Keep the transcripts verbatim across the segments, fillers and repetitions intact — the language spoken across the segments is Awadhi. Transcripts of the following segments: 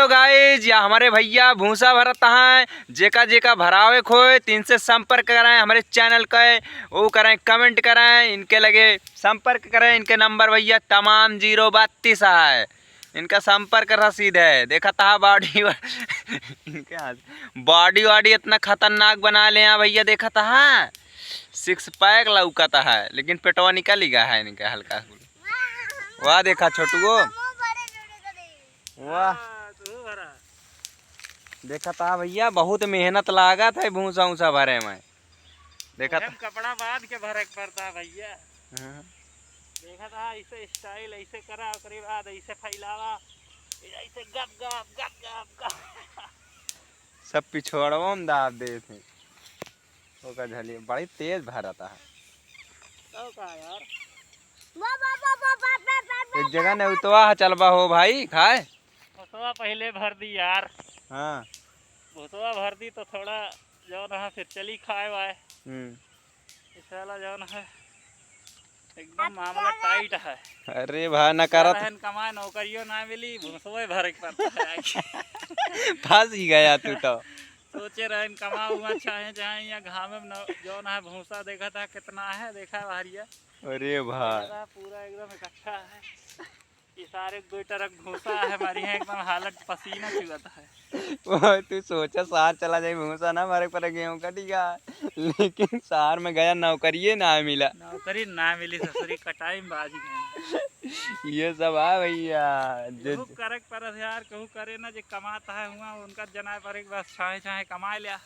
तो गाइज, या हमरे भइया भूसा भरत हैं, जेका जेका भरावे खोए, तो इनसे संपर्क करें, हमरे चैनल के वो करें, कमेंट करें, इनके लगे संपर्क करें। इनके नंबर भइया तमाम ज़ीरो बत्तीस है, इनका संपर्क रसीद है। देखा था बॉडी इनके हाथ, बॉडी वॉडी इतना खतरनाक बना ले हैं भइया, देखा था सिक्स पैक लौकता है, लेकिन पेटवा निकल ही गया है इनका हल्का। वाह देखा छोटुओ, वाह। हाँ, तू भरा। देखा था भइया, बहुत मेहनत लागत है भूसा ऊसा भरे में। देखा था। कपड़ा बांध के भरे के पड़ता है भइया। हाँ। देखा था, ऐसे स्टाइल ऐसे करा, ओकरे बाद ऐसे फैलावा, ऐसे गप गप गप गप गप। सब पिछोड़वा में दाब देत हैं। ओकर झली बड़ी तेज भरता है। तो का यार? एक जगह नेउतवा है, चलबा हो भाई खाए। भूसवा पहले भर दी यार। हाँ। भूसवा भर दी तो थोड़ा जौन है फिर चली खाए वाए। हम्म। इस वाला जौन है एकदम मामला टाइट है। अरे भाई ना करत। रहन कमाए नौकरियों ना मिली, भूसवे भरे के पड़ता है। फंस ही गया तू तो। सोचे रहन कमा हुआ चाहे चाहे या घाम में न-, जौन है भूसा देखा था कितना है, देखा है भारिया। अरे भाई। पूरा, पूरा एकदम इकट्ठा है। ये सारे दो ट्रक भूसा है हमारी है, एकदम हालत पसीना चुआता है। वो तू सोचा शहर चला जाए, भूसा ना भरे पर गेहूं कटी गया, लेकिन शहर में गया नौकरिये ना मिला। नौकरी ना मिली ससुरी, कटाई में बाज गए। ये सब है भइया, जे केहू करे के परस यार, केहू करे ना, जे कमाता है हुआ उनका जनाए पर एक बार छाहे छाहे कमाए लिया।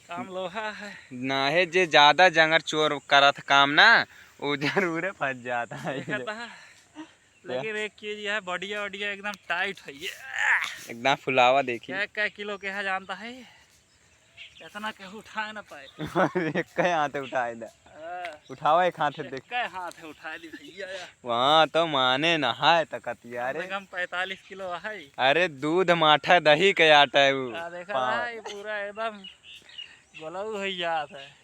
काम लोहा है। ना है, जे ज्यादा जंगर चोर करत काम ना, वो जरूरे फंस जाता है। देखा था? लेकिन एक चीज यह है, बॉडिया वॉडिया एकदम टाइट है ये। एकदम फुलावा देखी। कै, कै किलो के है जानता है? इतना के उठाए ना पाए। एक कै हाथ उठाए दा। हाँ। उठावा एक हाथ से देख। एक कै हाथ है उठाए दी भइया या। वहाँ तो माने नहाए तकतिया रे। कम से कम पैंतालीस किलो है। अरे दूध माठा दही के आटा है वो। आ, देखा पावर। रहा है, ये पूरा एकदम गोलऊ है याद है।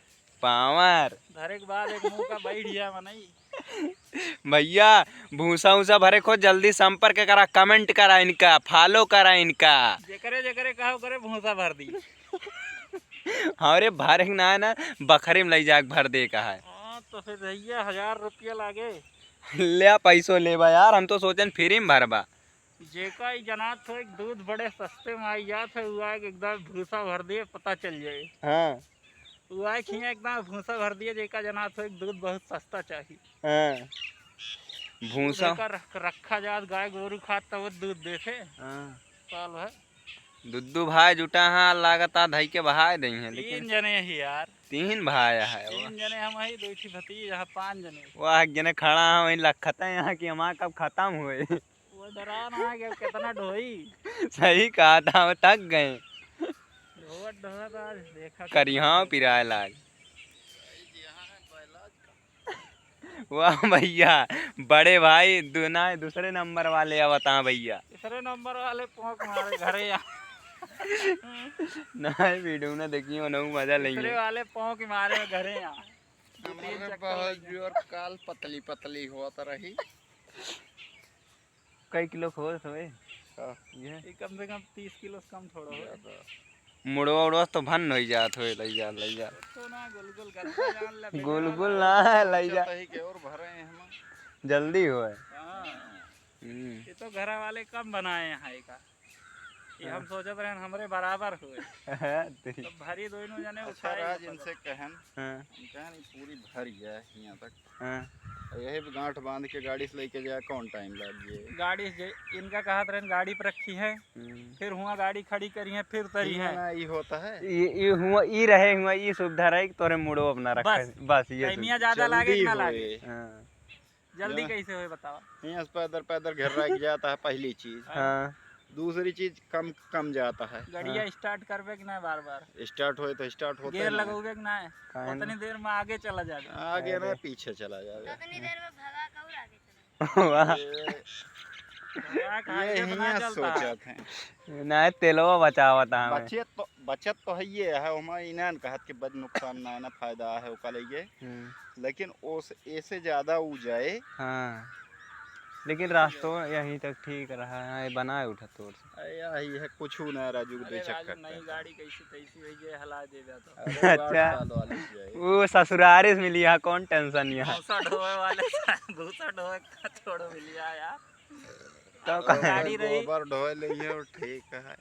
पावर। धरे के बाद एक मुंह का बैठ गया मनई। भइया, भूसा ऊसा भरे को जल्दी संपर्क करा, कमेंट करा इनका, फॉलो करा इनका। जेकरे जेकरे कहो करे भूसा भर दी। हमरे भरे के ना है ना, बखरी में लई जाके भर दे का है। हाँ, तो फिर भइया हजार रुपया लागे। ले आ, पैसो लेबा यार, हम तो सोचन फ्री में भरबा। जेका ई जनात हो एक दूध बड़े सस्ते में आई जात है, उ आए के एकदम भूसा भर दिए, पता चल जाए। हाँ। उ आए खिया एकदम भूसा भर दिए, जेका जनात हो एक दूध बहुत सस्ता चाही। हाँ। भूसा। जेका रख-, रखा जात, गाय गोरू खात तब दूध देथे। हाँ। साल भर। दुद्दू भाई जुटा हाँ, लागता धई के बहाए दई हैं, लेकिन तीन जने ही यार। तीन भाई है वो। तीन जने हम ही, दो ठी भतीज, यहाँ पाँच जने। वाह, एक जने खड़ा है वहीं लखत है यहाँ कि हमारा कब खत्म हुए। वो डरा ना है कि अब कितना ढोई। सही कहा था, हम थक गए। ढोवत ढोवत आज देखा करिहाँ पिराए लाग। वाह भइया, बड़े भाई, दु-, ना, दूसरे नंबर वाले आवत हाँ भइया। तीसरे नंबर वाले पोंक मारे घरे आ। ना, वीडियो ना देखियो ना, मजा लेंगे। तीसरे वाले पोंक मारे घरे आ। हमारे बहुत जोर काल पतली पतली होत रही। कई किलो के होत होए? हाँ। ये? ये कम से कम तीस किलो से कम थोड़ा होए। ज्यादा। मुड़वा उड़वा तो भन्न होइ जात होए, लई जा, लई जा। तो ना, गुलगुल गद्दा जान ले, गुलगुल ना है, लई जा। सतही के और भरे हैं हम। जल्दी होए। हाँ। हम्म। ये तो घर वाले कम बनाए हैं का। ये हाँ। हम सोचत रहन हमरे बराबर होए। हाँ, तेरी। तो भरी दोनों जने अच्छा, उठाए राज अपन। इनसे कहन। हाँ। हम कहन, "ये पूरी भर गया है यहाँ तक।" हाँ। और यही भी गांठ बांध के गाड़ी से लेके जाए, कौन टाइम लाग गए? गाड़ी से जे-, इनका कहत रहन गाड़ी पर रखी है, हम्म। फिर हुआ गाड़ी खड़ी करी है, फिर उतरी है। ना, ई होता है। ई, ई हुआ, ई रहे हुआ, ई सुविधा रहे कि तोरे मुड़ो अपना रखे। बस। बस, ये टाइमिया सुविधा। ज्यादा लागे कि ना लागे? हाँ। जल्दी जब कैसे होए बतावा? यहाँ से पैदल, पैदल घर रह जाता है, पहली चीज। हाँ। दूसरी चीज, कम, कम जाता है। गड़िया हाँ। स्टार्ट करबे कि ना बार बार? स्टार्ट होए तो स्टार्ट होते गियर हैं। लगौबे कि ना? काहे ना? उतनी देर में आगे चला जाबे। आगे ना, अरे। पीछे चला जाबे। उतनी देर में भगा के और आगे चला जाबे। वाह। ये, भगा के ये आगे तो ना हियाँ चलता। सोचत हैं। ना, तेलवा बचावत हमें। बचत तो, बचत तो है ये है, ओमा इन्हन कहत के बद नुकसान ना है, ना फायदा है ओका लइके। हम्म। लेकिन ओस, एसे ज्यादा ऊ जाए। हाँ। लेकिन रास्तो यहीं तक ठीक रहा है, बनाए उठा तोर से। अरे यही है, कुछ ना राजू के अरे दे राजू, चक्कर नई का। गाड़ी कैसी तैसी हुई, ये हला देवे तो। अरे अच्छा। साल वाली है। वो ससुरारी से मिली है, कौन tension यहाँ? भूसा ढोए वाले, भूसा ढोए का छोड़ो मिलिया यार। तो अरे का? गाड़ी रही। गोबर ढोए ले ये ठीक है।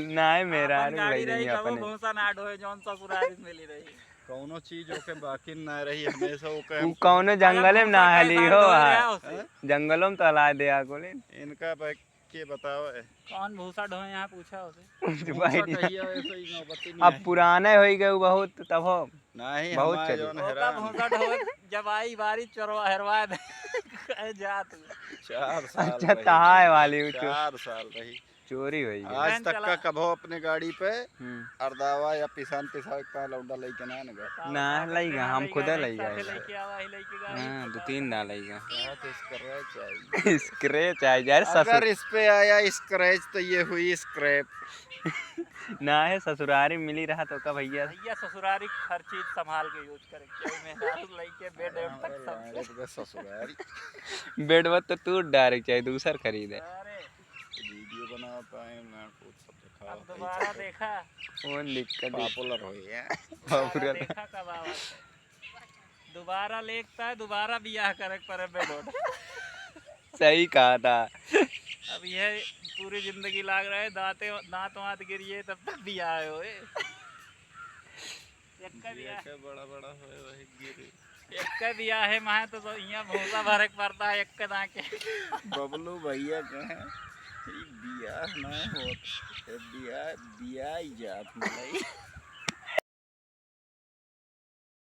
ना है मेरा, आपन अरे गाड़ी ले रही, कबो अपने। भूसा ना ढोए, जौन ससुरारी से मिली रही। कौनो चीज ओके बाकी ना रही, हमेशा ओके उ हम कौनो अगर जंगले में भूसा ना के हली साथ हो, ढोए हाँ। रहा उसे। हैं? जंगलों में तो हला दे आ गोले। इनका भाई के बतावे। कौन भूसा ढोए यहाँ पूछा उसे? भाई भूसा नहीं। कहिया ऐसे ही नौबती नहीं अब आई। पुराने हो गए बहुत, तब हो। नहीं, बहुत हमारे चली। जौन ओका हैरान। भूसा ढोए, जब आई बारी चोरवा हेरवा दे। कहे जा तू। चार साल अच्छा, रही तहाए भाई, वाली उ चो-, चार साल रही। चोरी हुई है। आज तक का कभो अपने गाड़ी पे हम्म। अरदावा या पिसान पिसावे के पाए लौंडा लइके ना आने गए। ना, लइका, हम खुदे लइका है। हाँ, दो तीन दा लइका। हाँ, तो इसका रह चाहिए। Scratch आ जाए, ससुर। अगर इस पे आया scratch तो ये हुई scrap। ना है, ससुरारी मिली रहा तो का भैया? भैया ससुरारी हर चीज संभाल के use करे के चाहिए। मेहरारू लइके bed वेड तक सब। ससुरारी। Bed वेड तो तू direct चाहे दूसर खरीदे। अरे। Video बना पाए, मैं खुद सब दिखावा, अब दोबारा देखा। वो दिक्कत है। Popular हो गया। दोबारा popular। देखा कब आवा। दोबारा लेखता है, दोबारा बियाह करे के पड़े बेडोड। सही कहा था। अब यह पूरी जिंदगी लाग रहा है, दांते, दांत वांत गिरिए तब तक बियाह होए। एक्का बियाह। के बड़ा बड़ा होए वही गिरी। एक्का बियाह है, माहे तो सब इहाँ भूसा भरे के पड़ता है, एक्का दां के। बबलू भैया कहे, "ई बियाह नहीं होत, ए बियाह, बियाह ही जात नहीं।"